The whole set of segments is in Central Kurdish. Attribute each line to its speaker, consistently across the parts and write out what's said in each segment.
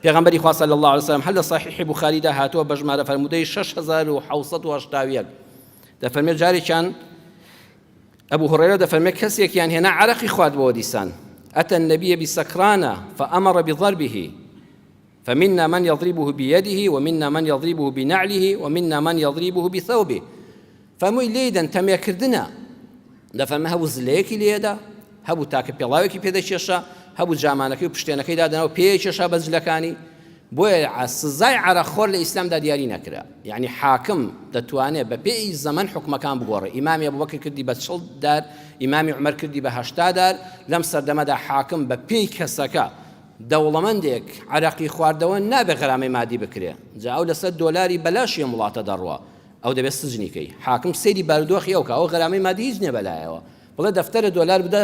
Speaker 1: پێغەمبەری خوا صلی اللە علیە وسلم هەر لە صحیح بوخاریدا هاتووە بە ژمارە فەرموودەی 6781 دەفەرمێت جارێکیان ئەبو هوڕێرە دەفەرمێت کەسێکیان هێنا عەرەقی خوارد بۆ دیسان أتى النبي بسكران فأمر بضربه فمنا من يضربه بيده ومنا من يضربه بنعله ومنا من يضربه بثوبه فەرمووی لێیدەن تەمێکردنە دەفەرمە هەبوو زلەیەکی لێدا هەبوو تاکە پێڵاوێکی پێدەکێشا هەبوو جامانەکەی و پشتێنەکەی دادەنا و پێی کێشا بە جلەکانی بۆیە سزای عەرەقخۆر لە ئیسلامدا دیاری نەکرا یعنی حاکم دەتوانێت بە پێی زەمەن حکومەکان بگۆڕێ ئیمامی ئەبوبەکر کردی بە چڵ دار ئیمامی عومەر کردی بە هەشتا دار لەم سەردەمەدا حاکم بە پێی کەسەکە دەوڵەمەندێک عەرەقی خواردەوە نابێ غەرامەی مادی بکرێ جا ئەو لەسەر دۆلاری بەلاشی ئەم وڵاتە دەڕوا ئەو دەبێت سجنی کەی حاکم سەیری بارودۆخی ئەو کە ئەو غەرامەی مادی هیچ نیە بەلایەوە بڵێ دەفتەرە دۆلار بدە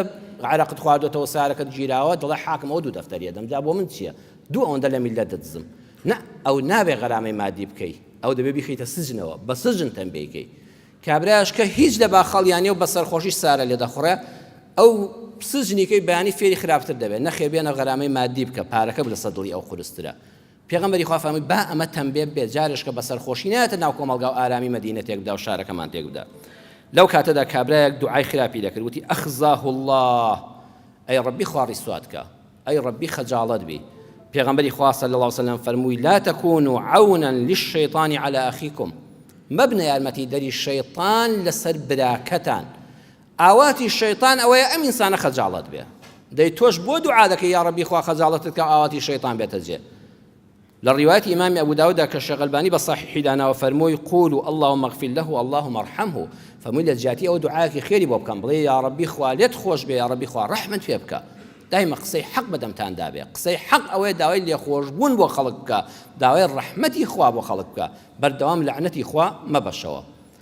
Speaker 1: عەرەقت خواردۆتەوە سارەکەت گیراوە دەڵێ حاکم ئەو دوو دەفتەریە دەم جا بۆ من چییە دوو ئەوەندە لە میللەت دەدزم نا ئەو نابێ غەرامەی مادی بکەی ئەو دەبێ بیخەیتە سجنەوە بە سجن تەمبێی کەی کابرایش کە هیچ لە باخەڵیانە و بە سەرخۆشی سارە لێ دەخوڕێ ئەو سجنیکەی بەیانی فێری خراپتر دەبێت نەخێر بێنە غەرامەی مادی بکە پارەکە لەسەر دڵی ئەو قورسترە پێغەمبەری خوا فەرمووی با ئەمە تەمبێ بێت جارێش کە بە سەرخۆشی نایەتە ناو کۆمەڵگا و ئارامی مەدینە تێک بدا و شارەکەمان تێک بدا لەو کاتەدا کابرایەک دوعای خراپی دەکرد وتی أخزاه الله ئەی ڕەبی خوا ڕیسوات کە ئەی ڕەبی خەجاڵەت بی پێغەمبەری خوا صلی الله علیه وسلم فەرمووی لا تكونوا عونا للشیطان على أخيكم مەبنە یارمەتی دەری شەیطان لەسەر براکەتان ئاواتی شەیتان ئەوەیە ئەم ئینسانە خەجاڵەت بێ دەی تۆش بۆ دوعا دەکەی یا ڕەبی خوا خەجاڵەتت کە ئاواتی شەیتان بێتە جێ لە ڕیوایەتی ئیمامی ئەبو داودا کە شێخ ئەلبانی بە صحیحی داناوە فەرمووی قولوا اللهم اغفر له اللهم ارحمه فەرمووی لە جیاتی ئەوە دوعایەکی خێری بۆ بکەم بڵێ یا ڕەبی خوا لێت خۆش بێ یا ڕەبی خوا ڕەحمت پێ بکە دایمە قسەی حەق بەدەمتان دابێ قسەی حەق ئەوەیە داوای لێخۆشبوون بۆ خەڵک بکە داوای ڕەحمەتی خوا بۆ خەڵک بکە بەردەوام لەعنەتی خوا مەبەشەوە.